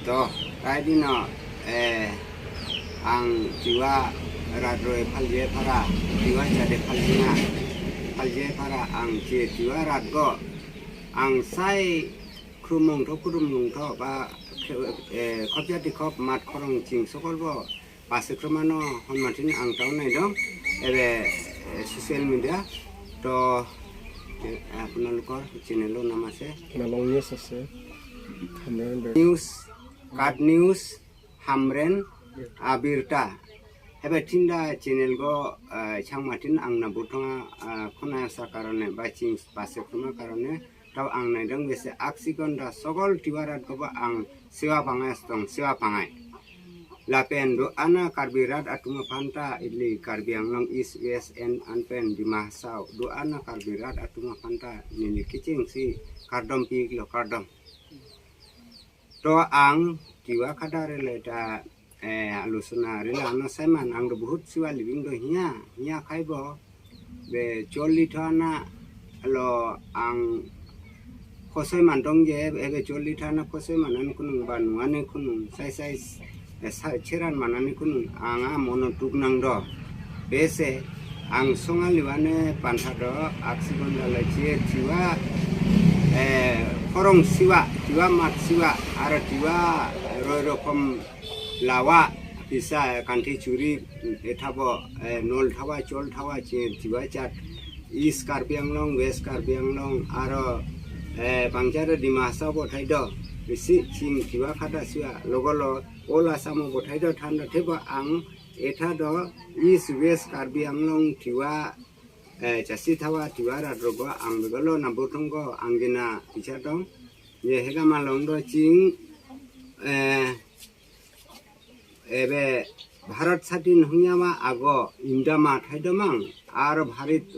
또 라이디너 앙 지와 라드로에 팔지에 파라 지와 자데 팔지나 팔지에 파라 앙 지 지와 라드고 앙 사이 크루몽도 크루몽도 바 컵자티 컵맛 코롱 징 소골보 바스 크루마노 혼마틴 앙 타운에도 에베 소셜 미디어 또 আপনালোকৰ চেনেলৰ নাম আছে নালং নিউজ আছে নিউজ কাট নিউজ হামৰেন আবিৰতা হেবে তিনটা চেনেল গো চাংমাতিন आंना बुथङा खनायसा कारणे बा चिंस बासेखमा कारणे ताव आं नायदों बेसे आक्सिगन्दा सकल तिवारात गबा आं सेवा फाङास दं सेवा फाङाय लापेन दो आना कार्बिरात atuma phanta idli karbianglong east west and anpen dimahasaw do ana karbirat atuma phanta nili kiching si kardom pik lo kardom to ang tiwa khadare le ta alusuna rela ana saiman ang do bahut siwa living do hiya khaibo be choli thana lo ang khosoi man dong je ebe choli thana khosoi manan kunung banuane kunung sai cheran manani kunung anga mono tuknang do bese ang songaliwane pantha do aksigonda lachi tiwa korong siwa tiwa mat siwa ara tiwa roirokom lawa bisa kanthi churi ethabo nol thawa chol thawa che tiwa chat east karbianglong west karbianglong aro bangjar dimasa bo thaido bisi ching tiwa khada siwa logolo ola samo bo thaido thanda theba ang etha do east west karbianglong tiwa chasi thawa tiwa ra rogo ang begolo na bothongo angina picha dong ye hega malong do ching ebe bharat satin hungyama ago indama thaidomang ar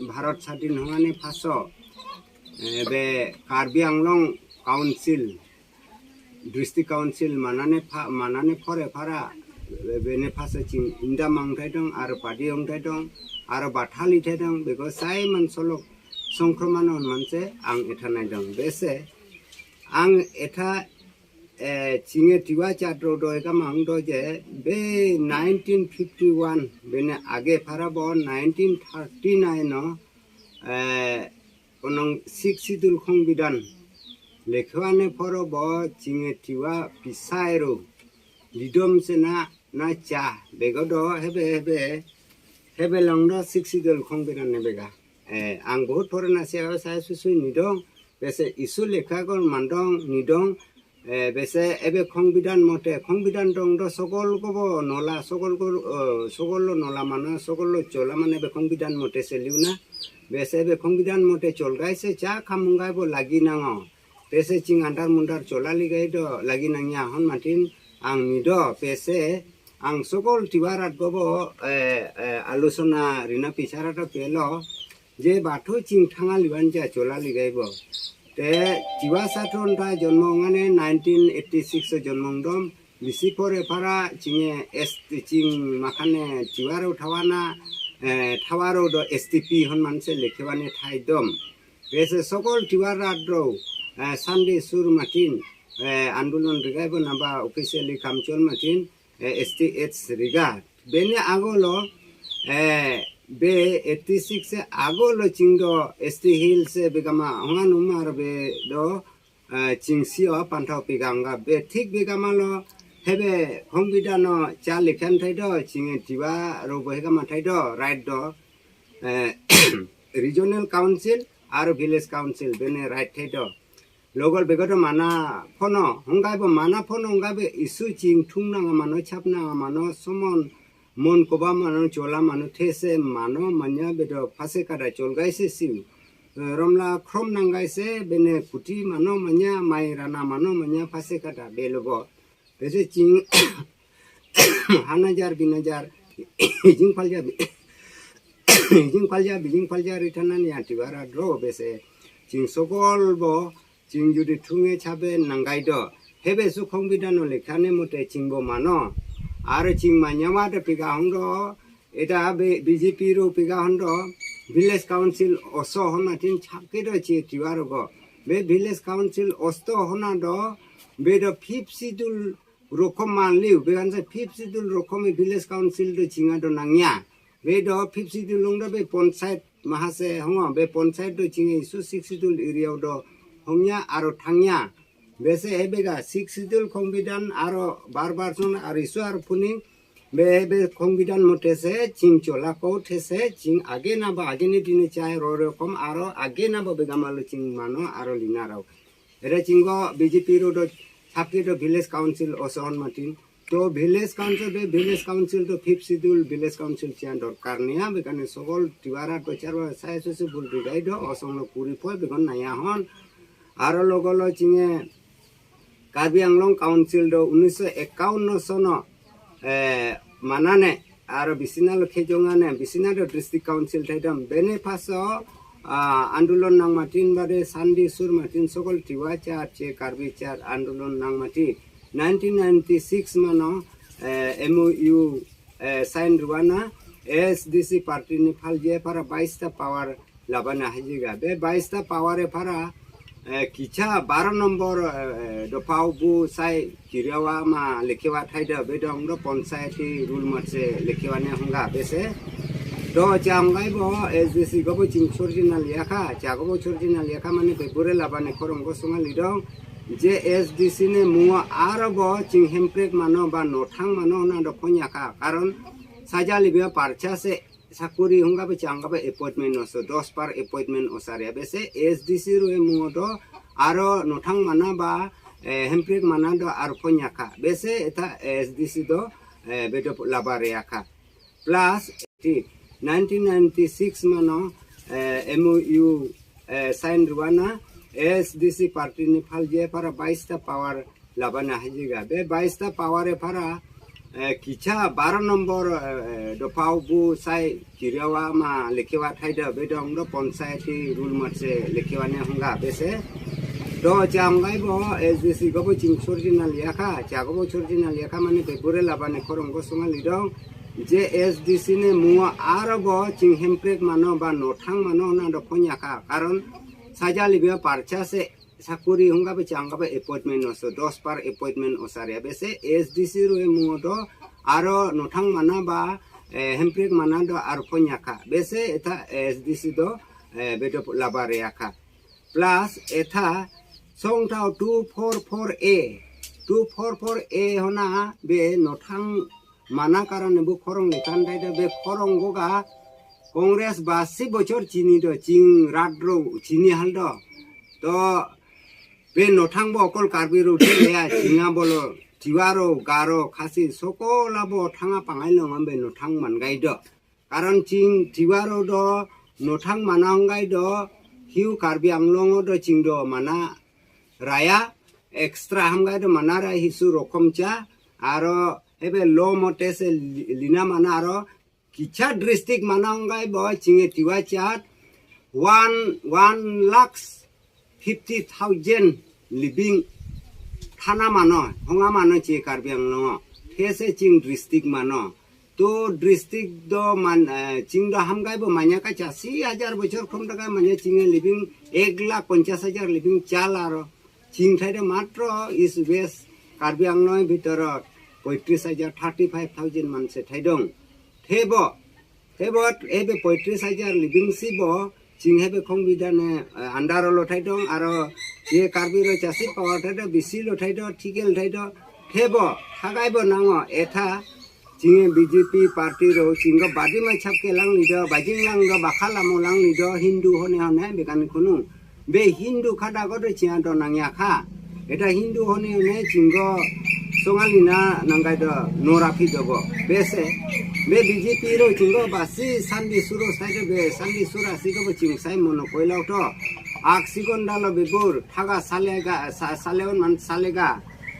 bharat satin hungane phaso ebe karbianglong council district council manane phore phara bene phasa ching indamang thaidong ar padiong thaidong ar bathali thaidong bego sai man solok songkhromanon manse ang etha naidong bese ang etha chinge tiwa chatro do ekamang do je be 1951 bene age phara bo 1939 no konong siksidul khongbidan lekhawane phoro bo chinge tiwa pisairo lidom sena na cha bego do hebe longdo siksidul khongbidan ne bega ang bahut phore na se sai susui nidong bese isu lekha gon mandong nidong bese ebe khongbidan mote khongbidan dong do sokol gobo nola sokol lo nola mana sokol lo chola mane be khongbidan mote se liuna bese be khongbidan mote cholgai se cha khamungai bo lagi nango bese ching andar mundar chola ligai do lagi nangya hon matin ang nido bese ang sokol tiwarat gobo alusona rina pichara to pelo je batho ching thanga liwanja chola ligai bo te tiwa sathon ta jonmo ngane 1986 jonmong dom bisi pore para chinge ching makhane tiwaro thawana thawaro do stp hon manse lekhewani thai dom bese sokol tiwarat do Sunday sur matin andolon rigaibo naba officially kamchol matin STH riga bene agolo be 86 se agolo chingdo ST Hills se begama hongan umar be do chingsio pantau piganga be thik begama lo hebe khongbidano cha lekhan thaido chinge tiwa ro behgama thaido right do regional council aro village council bene right thaido local begoto mana phono hongaibo mana phono hongaibe isu ching thungnanga mano chapnanga mano somon mon koba mano chola mano these mano manya bedo phase kada cholgaise siu romla khrom nangaise bene puti mano manya mai rana mano manya phase kada belogo bese ching hanajar binajar jing palja ritanan ya tiwara dro bese ching sokol bo ching judi thunge chabe nangai do hebe su khongbidano lekhane mote chingbo mano ar ching manyama de piga hondo eta BJP ro piga hondo village council oso honatin chapke do che tiwaro go be village council osto hona do be do 5 sidul rokom manliu began se 5th schedule rokom village council do chinga do nangya be do 5th schedule lung do be panchayat mahase hongo be panchayat do chinga isu 6th schedule area do hongya aro thangya bese hebega 6th schedule kongbidhan aro bar son aro isu aro puning be kongbidhan motese ching chola ko these ching age na ba age ni dine chai ro rokom aro age na ba begamalu ching mano aro linarau ere chingo BJP ro do Thaki do village council oson matin to village council to 5th schedule village council chian dorkar niya bekane sogol tiwara to charwa sai so bul dai do oson no puri poi begon naya hon aro logolo chinge Karbi Anglong council do 1951 sono manane aro bisinal khejongane bisinado district council taidam bene paso आंदोलन नांगमाटिन बारे सान्दी सुर माटिन सकल टिवा चार चे कार्बी चार आंदोलन नांगमाटी 1996 मानो MOU sign रुवाना SDC पार्टी ने फाल जे पारा 22 टा पावर लाबाना हाजिगा बे 22 टा पावर ए पारा किछा 12 नंबर दफाव बु साइ किरियावा मा लेखेवा थाइदा बे दंग पंचायती रूल मासे लेखेवाने हंगा बेसे do chamgai bo SDC gobo ching original yakha chagobo original yakha mane bebure labane korongo songali dong je SDC ne muwa arabo ching hemprek mano ba nothang mano na do khonyaka karon sajali be parcha se sakuri hunga be changa be appointment oso 10 par appointment osaria bese SDC ro muwa do aro nothang mana ba hemprek mana do ar khonyaka bese eta SDC do bedo labare yakha plus 1996 mano MOU sign रुवाना SDC party ने फाल जे पारा 22 टा power Labana हाजिगा बे 22 टा power ए पारा किछा 12 number दफाव बु साइ किरियावा मा लेखेवा थाइदा बे दंग पंचायती रूल मासे लेखेवाने हंगा बेसे do chamgai bo SDC gobo ching original yakha chagobo original yakha mane bebure labane korongo songali dong je SDC ne muwa arabo ching hemprek mano ba nothang mano na do khonyaka karon sajali be parcha se sakuri hunga be changa be appointment oso 10 par appointment osaria bese SDC ro muwa do aro nothang mana ba hemprek mana do ar khonyaka bese eta SDC do bedo labare yakha plus eta songtao 244A hona be nothang mana karone bu khorong lekan dai be khorong goga congress ba 10 bochor chini do ching radro chini haldo to be nothang bo kol karbi ro ya chinga bolo tiwaro garo khasi sokola bo thanga pangai lo ngambe nothang mangai do karon ching tiwaro do nothang manangai do hiu karbi anglong do ching do mana raya extra hamgai do mana ra hisu rokomcha aro ebe lo motese lina mana aro kicha district manangai bo chinge tiwa chat 1,50,000 living thana mano honga mano che karbiang no these ching district mano to district do man ching do hamgai bo manya ka 80,000 bochor khom daga manya chinge living 1,50,000 living chal aro ching thaide matro is west karbiang no bitor 35,000 manse thaidong thebo ebe 35,000 living sibo ching hebe kongbidane andaro lo thaidong aro je karbiro chasi power thaido bisi lo thaido thikel thaido thebo thagaibo nango etha ching BJP party ro chingo badi ma chapke lang nido bajing lang do bakhala mo lang nido hindu hone hone bekan kunu be hindu khada godo chian do nangya kha eta hindu hone hone chingo songalina nangai do norafi dogo bese be BJP ro chingo basi sandi suro side be sandi sura sigo ching sai mono koilau to aksikon dalo bebur thaga saleon man salega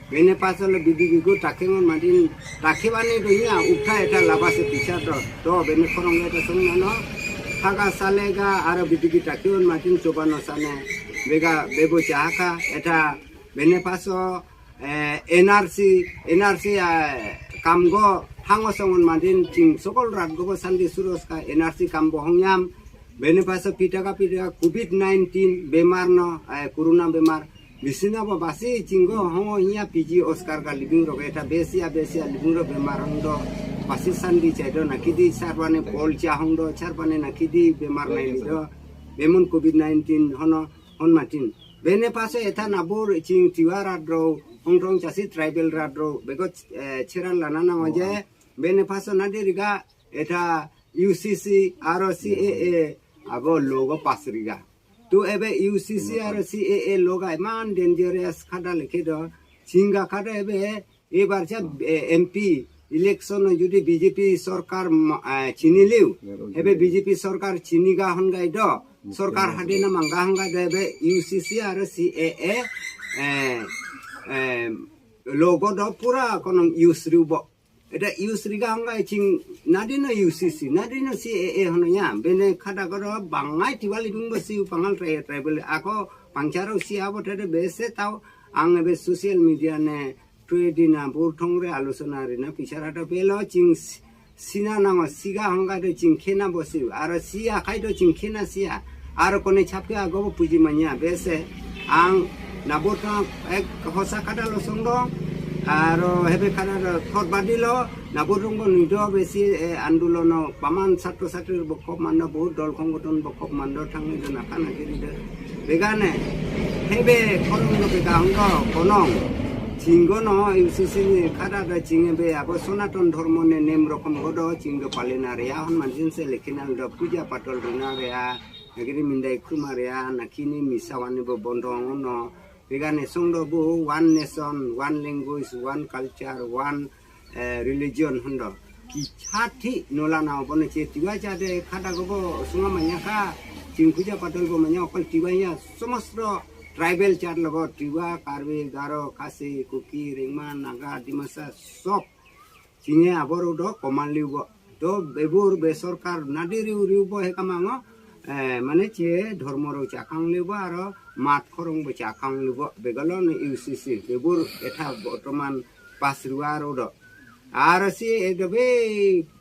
bene pasalo bidibi go takengon madin takibani donya ukha eta labase picha to bene korong eta songna thaga salega aro bidibi takon madin chobano sane bega bebo chaka eta bene paso NRC kamgo hangosongon madin ching sokol rat go sandi suros ka NRC kambo hongyam bene paso pitaka COVID-19 bemar no corona bemar Bisina ba basi cinggo hongo hiya PG Oscar ka living ro eta besia living ro bemar hondo basi sandi chaido nakidi sarwane pol cha hondo charbane nakidi bemar nai lido bemun COVID-19 hono hon matin bene pase eta nabur cing tiwara dro hongtong chasi tribal radro bego chiran lana na maje bene pase nadiriga eta UCC RCAA abo logo pasriga tu ebe UCC RCAA logo man dangerous khada likhe do chinga khada ebe ebar cha MP election jodi BJP sarkar chiniliu ebe BJP sarkar chiniga hongai do sarkar hadina manga hongai do ebe UCC RCAA logo do pura kono use rubo eta use riga hongai ching nadino UCC nadino CAA hono ya bene khada goro bangai tiwali bing basi pangal tribal ako pangcharo si abo tade bese tau ang ebe social media ne ट्रेडिना बोरथंगरे आलोचना रेना पिसाराटा बेलो चिं सिना नामा सिगा हंगादे चिं खेना बसि आरो सिया खाइदो चिं खेना सिया आरो कोने छापके आगो पुजि मानिया बेसे आं नाबोटा एक हसा काटा लसंग आरो हेबे खाना थर बादिलो नाबोरंग निदो बेसि आन्दोलन पामान छात्र छात्री बखब माननो बहुत दल संगठन बखब माननो थांनि जना खाना गिरिदो बेगाने हेबे Kharang बेगांग कोनं Cinggono UCC kada da cingebe abo Sanatan Dharma ne nem rokom godo cinggo palena rea hon manjin se lekinal da puja patol rina rea negeri mindai kruma rea nakini misawani bo bondong no begane songdo bu one nation one language one culture one religion hondo ki chati nola na bone che tiwa jade kada gobo sunga manyaka cing puja patol go manya okol tiwa ya somastro tribal चार लगो टिवा कार्बे गारो खासी cookie रिंगमा नागा दिमासा सब चिंगे आबरो दो कमान लिबो तो बेबुर बेसरकार नादिरि ribo हे कामांगो माने चे धर्मरो चाखां लिबो आरो मात खरंग बो चाखां लिबो बेगलो ने यूसीसी बेबुर एथा बर्तमान पासरुआरो दो आरो सी एदबे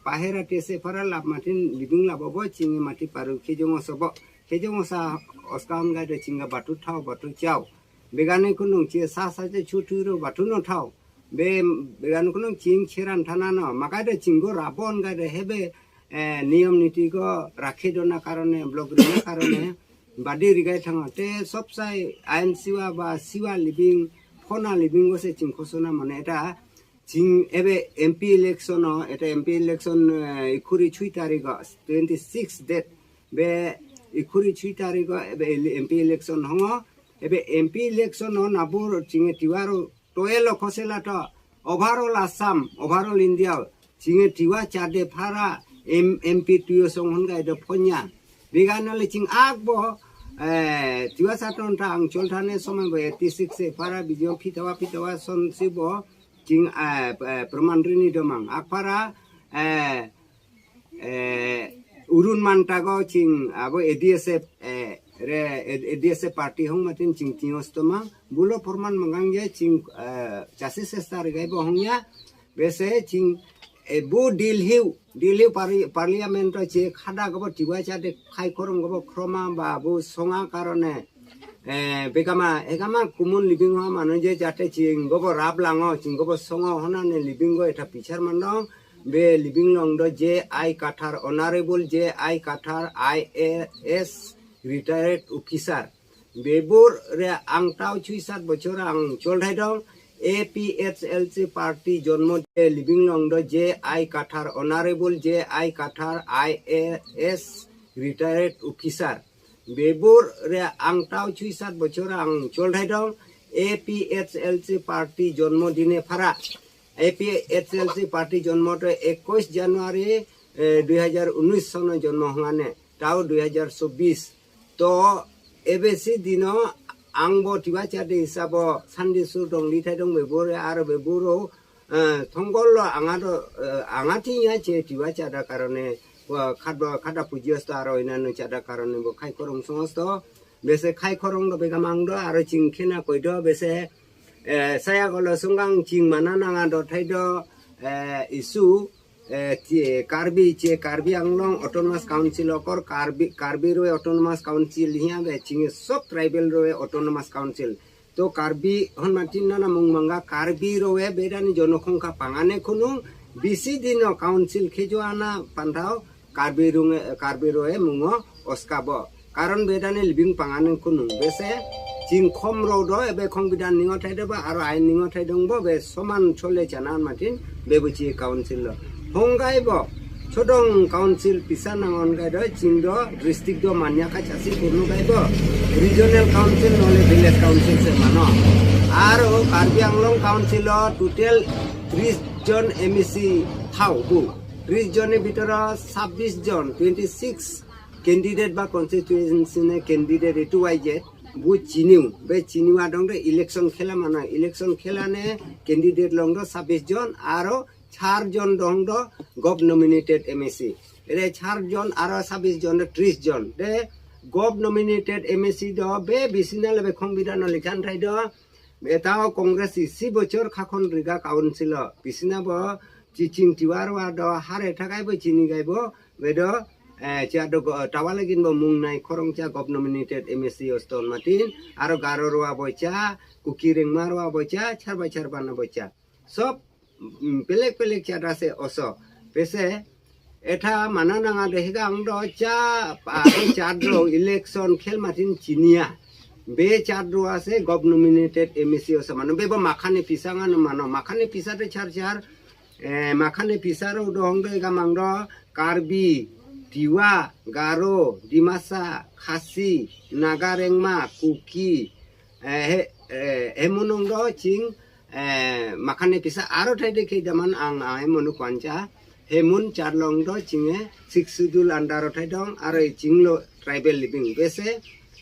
पाहेरा टेसे फरा लाब माथिन लिबिं लाबो चिंगे माथि पारु खेजोंग सबो खेजोंसा Oskan ga de chinga batu thau batu chau begane kunung che sa sa che chuturo batu no thau be begane kunung ching cheran thana no maka de chingo rabon ga de hebe niyam niti ko rakhe dona karone blog rina karone badi rigai thanga te sob sai ain siwa ba siwa living phona living go se ching khosona mane eta ching ebe MP election no eta MP election ikuri 6 tarikh 26 date be इकुरी 6 तारीख MP election हंगो एबे MP election हो नाबुर चिंगे तिवारो टोएलो खसेला तो overall Assam overall India चिंगे Tiwa चादे फारा MP टुयो सं हनगाय द फन्या बिगानले चिंग आगबो Tiwa satin ता अंचल थाने समय 86 से फारा बिजो फितवा सनसिबो चिंग प्रमाणरिनी दमां आफारा urun mantago ching abo ADSF party hong matin ching tiostoma bulo forman mangangye ching chasi sestar gaibo hongya bese ching bu deal hiu parliament che khada gobo tiwa chade khai korong gobo kroma ba bu songa karone egama kumun living ha manje jate ching gobo rablango ching gobo songa honane living go eta pichar mandong be living long do J.I. Kathar honorable J.I. Kathar IAS retired officer bebur re angtau 6-7 bochor ang choldai dong APHLC party jonmo living long do J.I. Kathar honorable J.I. Kathar IAS retired officer bebur re angtau 6-7 bochor ang choldai dong APHLC party jonmo dine phara APHLC party জন্ম 21 জানুয়ারি 2019 সন জন্ম হঙানে তাও 2024 তো এবেসি দিন আংবো টিবা চাদে হিসাব সান্দি সু দং লিথাই দং বেবুর আর বেবুরো থঙ্গল আঙাটিয়া চে টিবা চাদা কারণে খাদা পুজিয়স্ত আর অন্যান্য চাদা কারণে খাই করং সমস্ত বেসে খাই করং বেগামাং দ আর চিংখেনা কইদ বেসে saya kalau sunggang cing mana nanga do thaido isu karbi anglong autonomous council okor karbi ro autonomous council hiya be cing sop tribal ro autonomous council तो कार्बी हन माटिन ना मुंगमंगा कार्बी रोए बेदानी जनसंख्या पांगाने खुनुंग बिसी दिन काउंसिल खेजुआना पांधाव कार्बी रोए मुंगो अस्काबो कारण बेदानी लिबिंग पांगाने खुनुंग बेसे चिं खम रोडो एबे संविधान निङो थाइदोबा आरो आइन निङो थाइदोंबो बे समान चले जानान माटिन बेबुची काउंसिल हंगाइबो छोदों काउंसिल पिसा नांगन गाइदो चिंदो डिस्ट्रिक्ट दो मान्याका चासी पुरनु गाइबो रीजनल काउंसिल नले विलेज काउंसिल से मानो आरो कार्बी आंगलं काउंसिल टोटल 30 जन एमसी थाउबु 30 जन भितर 26 जन 26 कैंडिडेट बा कन्स्टिट्युएंसी ने कैंडिडेट एटु वाइजे बु चिनिउ बे चिनिवा दंग इलेक्शन खेला माना इलेक्शन खेला ने कैंडिडेट लंग 26 जन आरो 4 जन दंग गव नॉमिनेटेड एमएससी रे 4 जन आरो 26 जन 30 जन दे गव नॉमिनेटेड एमएससी दो बे बिसिनाल बे संविधान लिखान थाइ दो बेताव कांग्रेस 20 बछर खाखन रिगा काउंसिल बिसिनाबो चिचिं तिवारवा दो हारे थाखायबो चिनि गायबो बेदो चादो टावालागिन बो मुंनाय खरंचा गव नॉमिनेटेड एमएससी अस्टन माटिन आरो गारोरवा बचा कुकिरेंमारवा बचा छारबा छारबाना बचा सब पेलेक पेलेक चादा से ओसो पेसे एथा माना नाङा देहिगा आं दो चाद्रो इलेक्शन खेल माटिन चिनिया बे चाद्रोआ से गव नॉमिनेटेड एमएससी ओसो मानो बेबो माखाने पिसाङा मानो माखाने पिसाते चार माखाने पिसारो दंग गामांग दो कार्बी तिवा गारो डिमासा खासी नागारेंमा कुकी हेमुनंग दो चिं माखाने पिसा आरो थाइदे खैदामान आं हेमुनु पांचा हेमुन चारलं दो चिंगे 6 शेड्यूल अंडर थाइ दं आरो चिंलो ट्राइबल लिविंग बेसे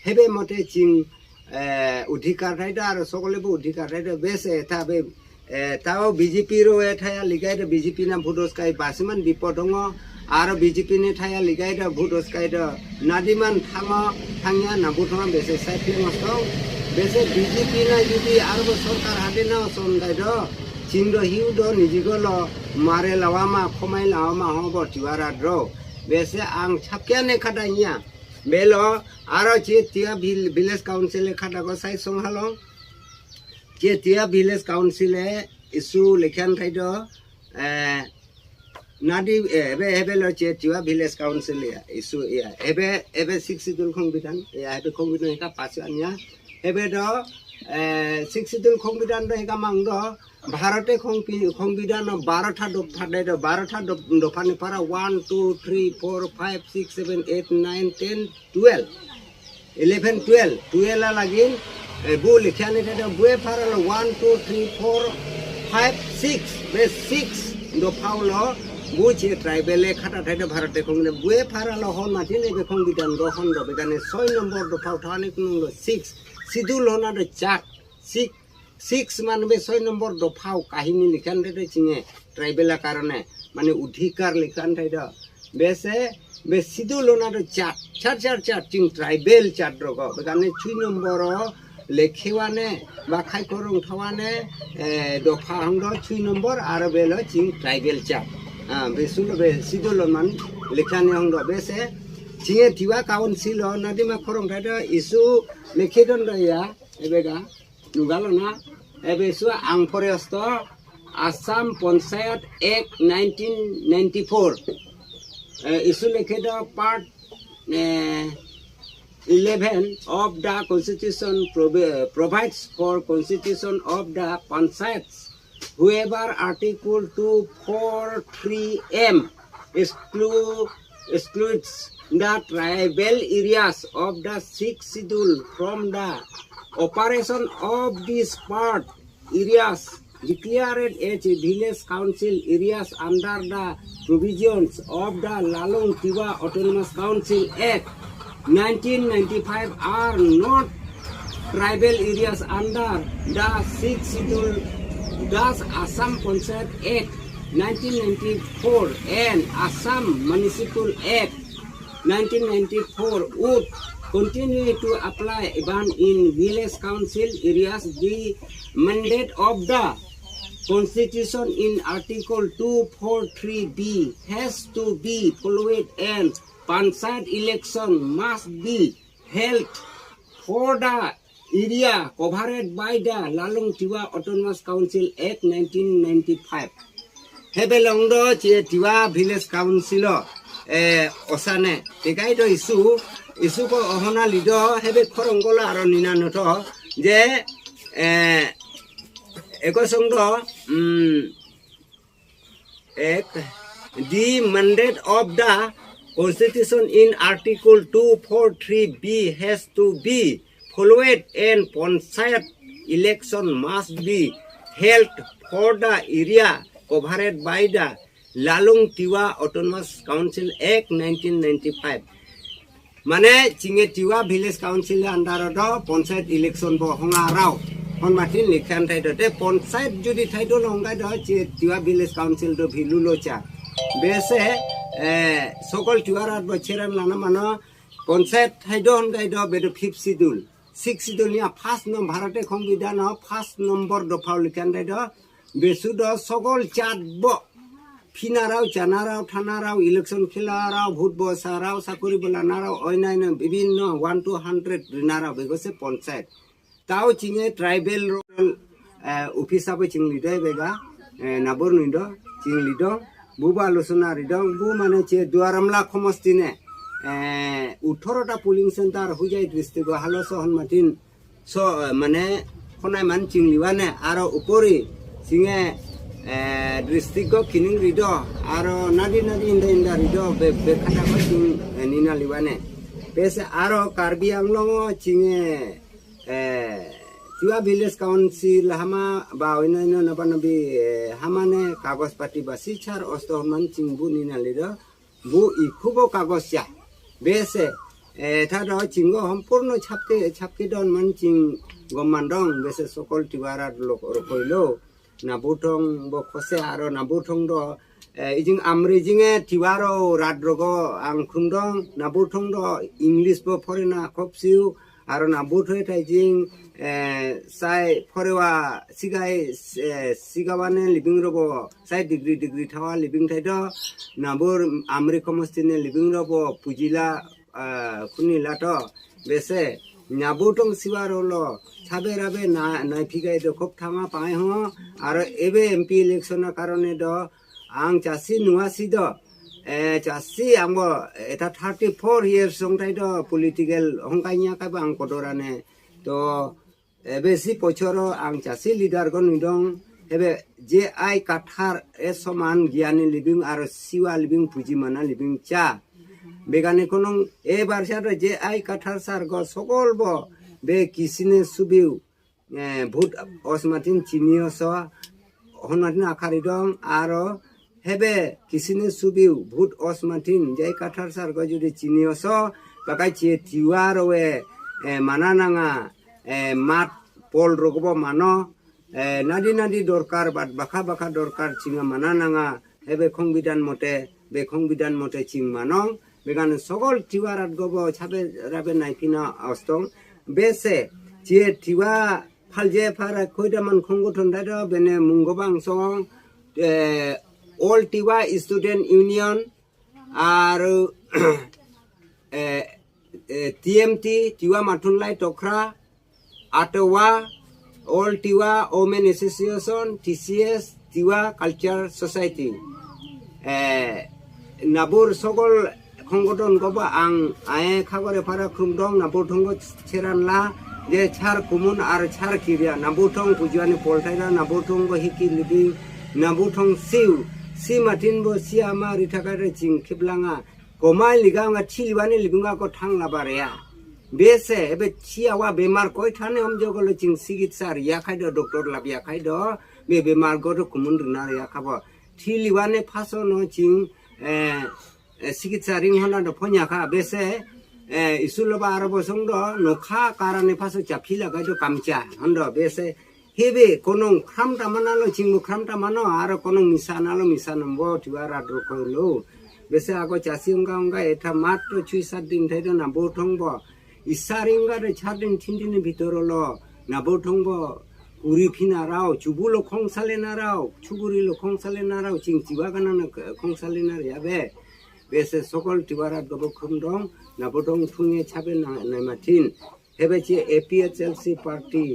हेबे मते चिं अधिकार थाइ दा आरो सकलेबो अधिकार थाइ दा बेसे थाबे ताओ बीजेपी रो एथाया लिगाय दा बीजेपी ना भुदसकाय बासिमान बिपद दङ आरो बीजेपी ने थाया लिगाय दा भुदसकाय दा नादिमान थाङा नाबुथमा बेसे साइफ्लेमस बेसे बीजेपी ना जुदि आरो सरकार हादेना सन गायदो चिंदो हिउदो निजिगलो मारे लावामा खमाय लावामा हबो तिवारा द्रो बेसे आं छापकेने खादाइया बेलो आरो चितिया विलेज काउंसिल खादागो साइ संहालो चितिया विलेज काउंसिल इशू लेखान थाइदो नादी एबे चितिया विलेज काउंसिल इशू एबे 6 शेड्यूल संविधान एबे संविधान का पासनिया एबे दो 6 शेड्यूल संविधान दो का मांग दो भारते संविधान 12 दफा दे 12 दफानि पारा 1 2 3 4 5 6 7 8 9 10 12 11 12 लागिन बु लिखाने दे बुए पारा 1 2 3 4 5 6 बे 6 दफावलो बुचे ट्राइबल खाता थाइदो भारते संविधान बुए पारा ल हन माथिने बे संविधान गहन दो बेगाने 6 नम्बर दफाव थाने कुनो 6 शेड्यूल होना दो 6 मान बे 6 नम्बर दफाव काहिनी लिखान दे चिंगे ट्राइबल कारणे माने अधिकार लिखान थाइदो बेसे बे शेड्यूल होना दो 4 चिंग ट्राइबल चाद्रगो बेगाने 6 नम्बर लेखेवाने बा खायखरं थावाने दफा हंदो 6 नम्बर आरो बेलो चिंग ट्राइबल चाट बेसुलो बे शेड्यूल मान लिखाने हंदो बेसे चिंगे तिवा काउंसिल नादिमा खरं थाइदो इशू लेखेदन दया एबेगा नुगालना एबेसु आं forest Assam panchayat act 1994 issue लेखेदो part 11 of the constitution provides for constitution of the panchayats whoever article 243M excludes the tribal areas of the 6th schedule from the operation of these part areas declared as village council areas under the provisions of the Lalong Tiwa Autonomous Council Act 1995 are not tribal areas under the 6th schedule. Thus, Assam Panchayat Act 1994 and Assam Municipal Act 1994 would continue to apply even in village council areas. The mandate of the Constitution in Article 243B has to be followed and Panchayat election must be held for the area covered by the Lalong Tiwa Autonomous Council Act 1995. Hebelong do che Tiwa Village Council osane tekai do isu ko ohona lido hebe khorongola aro ninano to je ekosong do the mandate of the Constitution in Article 243B has to be followed and Panchayat election must be held for the area covered by the Lalong Tiwa Autonomous Council Act 1995. Mane Chinge Tiwa Village Council under the Panchayat election bo honga rao. Hon Martin likhan thai dote Panchayat jodi thai do longa do Tiwa Village Council do bhilulo cha. Bese sokol Tiwarat bo cheran lana mano Panchayat thai do honga do bedo 5th schedule. 6th schedule niya first number Bharate সংবিধান first number do phau likhan thai do besu do sokol chat bo Finarao, Chanarao, Tanarao, election killarao, vote bosarao, Sakuri Bolanarao, Oinaino, Bibino, 1 to 100 Rinarao, because a Panchayat. Tao Chinge tribal rural Upisabo Ching Lido, Vega, Nabur Nido, Ching Lido, Buba Lusuna Ridong, Bumanache, Duaramla Comostine, Utorota Pooling Center, Huja District, Haloso on Martin, so Mane, Honaiman Ching Liwane, Aro Upori, Singe. District go kining rido aro nadi inda rido bekata ko ting nina liwane pese aro Karbi Anglong chinge Tiwa Village Council hama bawina no napanabi hamane kagos pati basi char ostoman chingbu nina lido bu ikubo kagosya bese thado chingo hampurno chapke don man ching gomandong bese sokol tiwarat lokoilo Nabutong bokose aro nabutong do ijing amri jinge tiwaro radrogo angkundong nabutong do English bo forina kopsiu aro nabutoi tai jing sai forewa sigawane living robo sai degree thawa living thai do nabur amri komostine living robo pujila kunila to bese Nabutong Siwarolo, Saberabe Naifiga do Koptama Paho, Aro Ebe MP election Carone do, Ang Chasi Nuasido, Chasi Ambo, at 34 years on Taido, political Hongkanya Kabang Kodorane, do Ebesi Pochoro, Ang Chasi leader Gonidong, Ebe J.I. Kathar, Esoman, Giani living, Aro Siwa living, Pujimana living cha. Begane konong ebar shara je ai kathar sar go sokol bo be kisine subiu bhut osmatin chinio so honatin akhari dong aro hebe kisine subiu bhut osmatin je kathar sar go jodi chinio so bakai che tiwaro we manananga mat pol rogobo mano nadi dorkar bat baka dorkar chinga manananga hebe Khongbidan mote be Khongbidan mote ching manong Began Sogol Tiwarat Gobo Chabe Rabe Naipina Ostong Bese Tie Tiwa Palje Para Kodaman Kongoton Dado Bene Mungobang Song All Tiwa Student Union are TMT Tiwa Matunlai Tokra Atawa All Tiwa Omen Association TCS Tiwa Culture Society Nabur Sogol Kongoton goba ang ae khagore para krumdong nabutong cheranla je char kumun ar char kiria nabutong pujuani poltaina nabutong go hiki libi nabutong si matin bo siama ritakare ching khiblanga komai liganga chilwani libinga ko thangla bareya bese ebe chiawa bemar koi thane omjogolo ching sigitsar ya khaido doctor labia khaido be bemar go to kumun rina ya khabo thiliwane phaso no ching Sikitsaring Honda Ponyaka Bese Isuloba Arabosongo no Ka Karane Paso Chapila Gajo Kamcha Honda Bese Hebe Konong Kramta Manalo Chingu Kramta Mano Ara Konong Misanalo Misanambo Tiwara Drokolo Bese Ago Chasinga Eta Mato Chuisadin Tedo Nabotongbo Isaringa the Chardin Tindin Vitorolo Nabotongbo Uri Pinarao Chubulo Kong Salenarao Chugurilo Kong Salenarao Ching Tiwagana Kong Salenarabe Bese Sokol Tiwarat Gobo Kumdong, Nabodong Tunge Chaben Namatin, हेबे चे APHLC party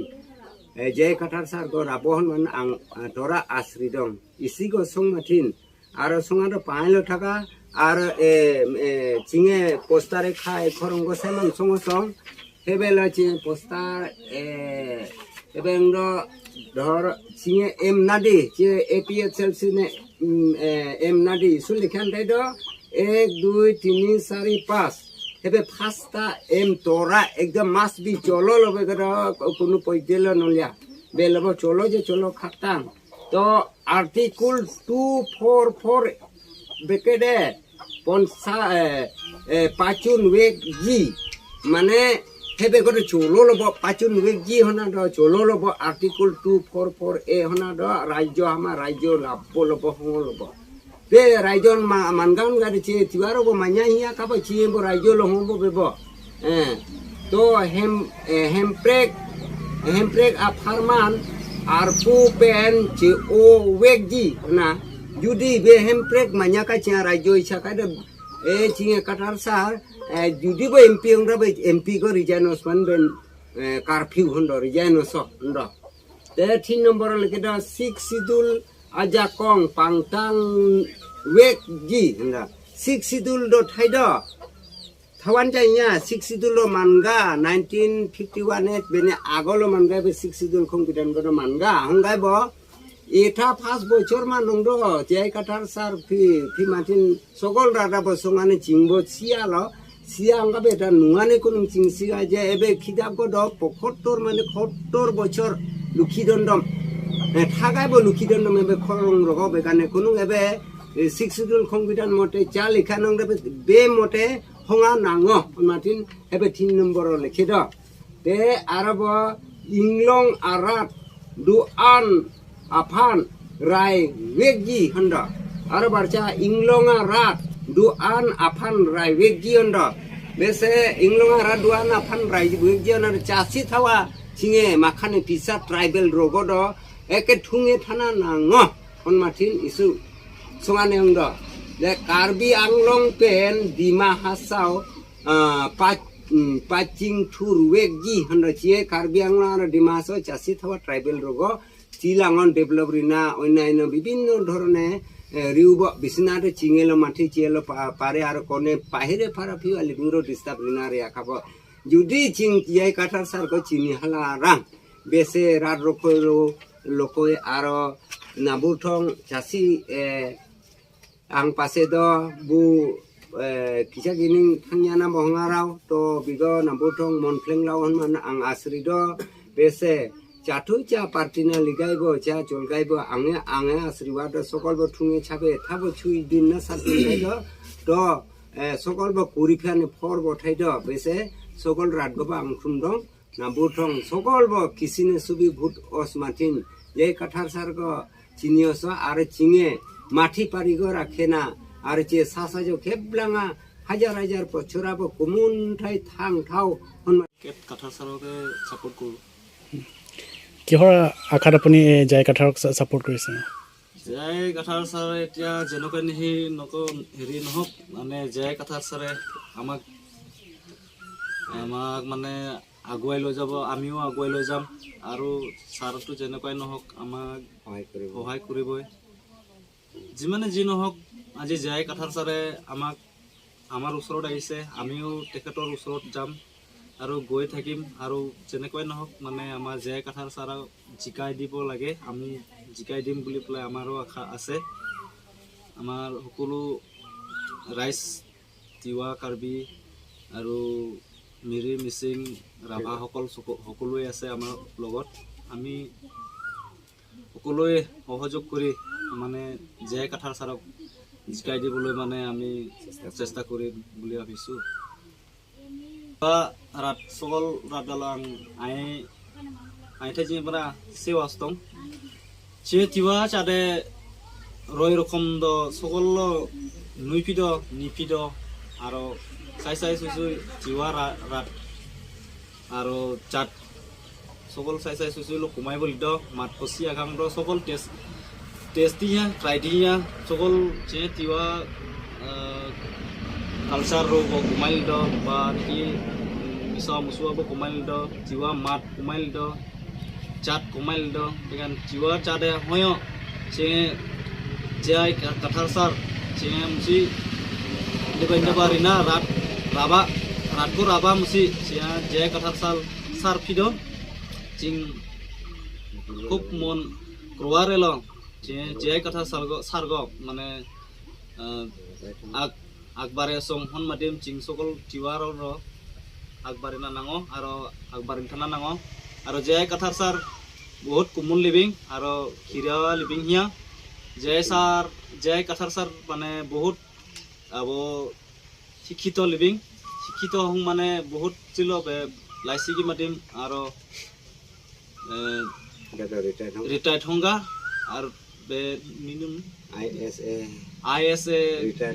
जय कठार सार को राबोहन मन आं तोरा आश्री दं इसी को संग मथिन आरो संगा तो पाइलो थाका आरो चिंगे पोस्टारे खाय खरंगो सेमन संग संग हेबेला चिंगे पोस्टार एबेंगो धर चिंगे एम नादी चे APHLC ने एम नादी सुलिखान थाइदो 1 2 3 4 5 हेबे फास्टा एम तोरा एकदम मास भी चलो लबे करा कोनो पइदेलो नलिया बेलबो चलो जे चलो खातां तो आर्टिकल 244 बेकेडे पंसा पाचुन वेग जी माने हेबे करे चलो लबो पाचुन वेग जी होना दो चलो लबो आर्टिकल 244 ए होना दो राज्य हमा राज्य लाबो लबो हो लबो बे रायजन मानगान गारि चे तिवारो बो मान्या हिया काबो चे बो रायजो लो होबो बेबो तो हेमप्रेक आ फारमान आर पु पेन चे ओ वेगजी ना जुदी बे हेमप्रेक मान्या का चे रायजो इसा का दे ए चिंगे कटार सार जुदी बो एमपी अंग्रा बे एमपी को रिजाइनस मान बेन कारफ्यू हंडो रिजाइनस हंडो ते 3 नंबर लेके दा 6 शिड्यूल आजा कong pangtang wek ji handa 6 sidul do thaida thawan jainya 6 sidul lo manga 1951 et bene agolo manga be 6 sidul khong bidan go manga hongai bo eta 5 bochor ma nongdo jai katar sar phi matin sogol rada bo songane jingbo sialo sianga be ta nungane kunung jingsiga je ebe khidab go do 75 mane 70 bochor lukhidondom थागाय बो लुखिदन मेबे खरंग रगो बेगाने कुनु एबे 6 schedule संविधान मते चा लिखा नंग बे मते होंगा नांगो माथिन एबे 3 नंबर लिखिद ते आरब इंगलं आरात दुआन आफान राय वेगजी हंड आरो बारचा इंगलं आरात दुआन आफान राय वेगजी हंड बेसे इंगलं आरात दुआन आफान राय वेगजी हंड चासी थावा चिंगे माखाने पिसा ट्राइबल रोगोद एके ठुंगे थाना नांगो on matin isu songane ngdo le karbi anglong pen dima hasau paching thur wegji hando chie karbi anglong dima so chasi thawa tribal rogo chilangon develop rina oinaino bibinno dhorone riubo bisinate chingelo mathi chielo pare ar kone pahire pharapi ali duro disturb rina re akabo judi ching yai katar sar ko chini hala rang bese rar rokoro lokoi aro nabuthong chasi ang pasedo bu kisah gini hanya bohongarau to bigo nabuthong monfleng lawan mana ang asrido bese chatu cha partina ligaibo cha cholgaibo ange asriwado sokolbo thunge chabe thabo chui din na sataido to sokolbo kurifane forbo thaido bese sokol ratgoba angkhundong nabuthong sokolbo kisine subi भूत osmatin ye kathar sargo चिनियोस आरो चिंगे माथि पारिगो राखेना आरो चे सासाजो खेबलाङा हाजार हाजार बछराबो कुमुनथाय थां थाव cat काठार सारके सपोर्ट करू किहर आखार अपनी जय काठारक सपोर्ट কৰিছে जय काठार सार এতিয়া জনকন হি নক হেৰি নহক মানে জয় কাঠাৰ সাৰে আমাক মানে আগুৱাই লৈ যাব আমিও আগুৱাই লৈ যাম আৰু সাৰটো জনকই নহক আমাক সহায় কৰিবই যিমানে যি নহক আজি জয় কাঠাৰ সাৰে আমাক আমাৰ ওচৰত আহিছে আমিও তেখেতৰ ওচৰত যাম আৰু গৈ থাকিম আৰু জনকই নহক মানে আমাৰ জয় কাঠাৰ সাৰা জিকাই দিব লাগে আমি জিকাই দিম বুলি প্লাই আমাৰো আশা আছে আমাৰ সকলো ৰাইজ তিৱা কাৰ্বি আৰু মিৰি মিচিং ৰাভা সকলোৱে আছে আমাৰ লগত আমি সকলোৱে সহযোগ কৰি মানে জয় কাঠাৰ সাৰক জিকাই দিবলৈ মানে আমি চেষ্টা কৰিম বুলি ভাবিছোঁ रात सकल रादालां आइथे जिबरा सेवास दं जे तिवा चादे रय रकम द सकल नुइफिद निफिद आरो साइ साइ सुसु तिवा रात आरो चाट सकल साइ साइ सुसु ल कमाइ बलिद मात पसि आगां द सकल टेस्टिया ट्राइडिया सकल जे तिवा कालचार रो कमाइ द बा कि bisa musuh abo kumail do jiwa mat kumail do chat kumail do dengan jiwa chat ya hoyo cing jai kathar sar cing musi dibanyak barina rat ko raba musi cing jai kathar sar pido cing খুব মন ক্রোয়ারে ল যে কথা সারগ মানে আকবারে song হন মাদিম চিং সকল টিওয়ার র আকবারে না নাঙো আর আকবারে থানা নাঙো আর যে কথা সার বহুত কুমুল লিভিং আর খিরা লিভিং হিয়া যে কথা সার মানে বহুত আবো শিক্ষিত লিভিং শিক্ষিত হং মানে বহুত ছিল লাইসি কি মাদিম আর retired honga ar be minum ISA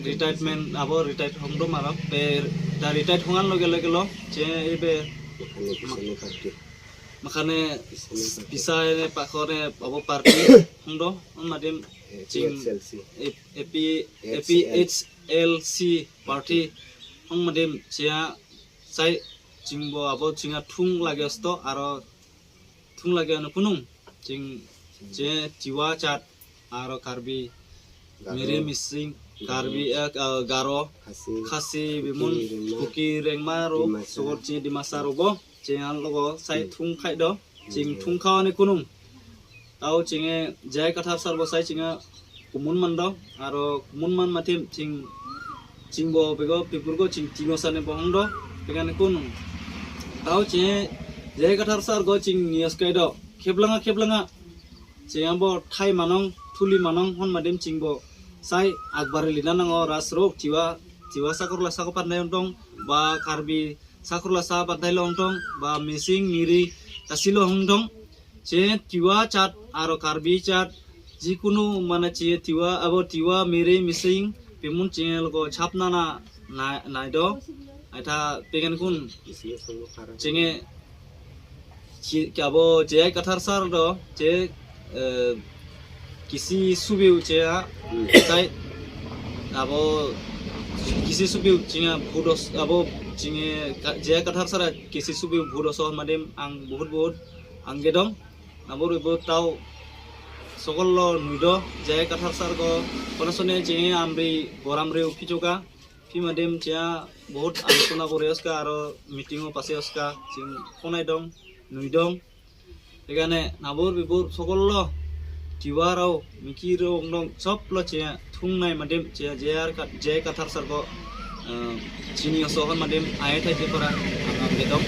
retirement abo retired hongdo mara be da retired hongan loge lo je ebe makane bisa ne pakore abo party hongdo on madim ching APHLC party hong madim sia sai chingbo abo chinga thung lage sto aro thung lagi anu punung cing je jiwa cat aro karbi miri missing karbi garo khasi bimun kuki rengma ro sogor ci di masa robo cing logo sai thung khai do cing thung khaw ni kunung tau cinge jai kathar sar bo sai cinga kumun man do aro kumun man matim cing bo bego pipurgo cing tingo sane bohong do pegan kunung tau cinge jai kathar sar go ching nias kai do kheblanga ching abo thai manong thuli manong hon madim chingbo sai akbar lina nango rasro tiwa sakurla sakopat nai ontong ba karbi sakurla sa patai lo ontong ba missing niri tasilo hongdong che tiwa chat aro karbi chat jikunu mana che tiwa mere missing pimun chingel go chapna na nai do aita pegen kun chinge क्या वो जे कथार सार दो जे किसी सुबह उचे ताई अब किसी सुबह चिंगा भूडोस अब चिंगे जे कथार सार किसी सुबह भूडोस मादिम आं बहुत आंगे दं अब रो ताव सकल लो नुइदो जे कथार सार को पनसने चिंगे आमरी बोरामरे उफिजोगा फि मादिम चिया बहुत आलोचना करेसका आरो मीटिंगो पासेसका चिं फनाय दं नुइदं एगाने नाबुर बिबुर सकल्लो tiwarau mikiro ngong soplo che thungnai madem che je kathar sargo chini sohon madem ayat hai pora angam gedom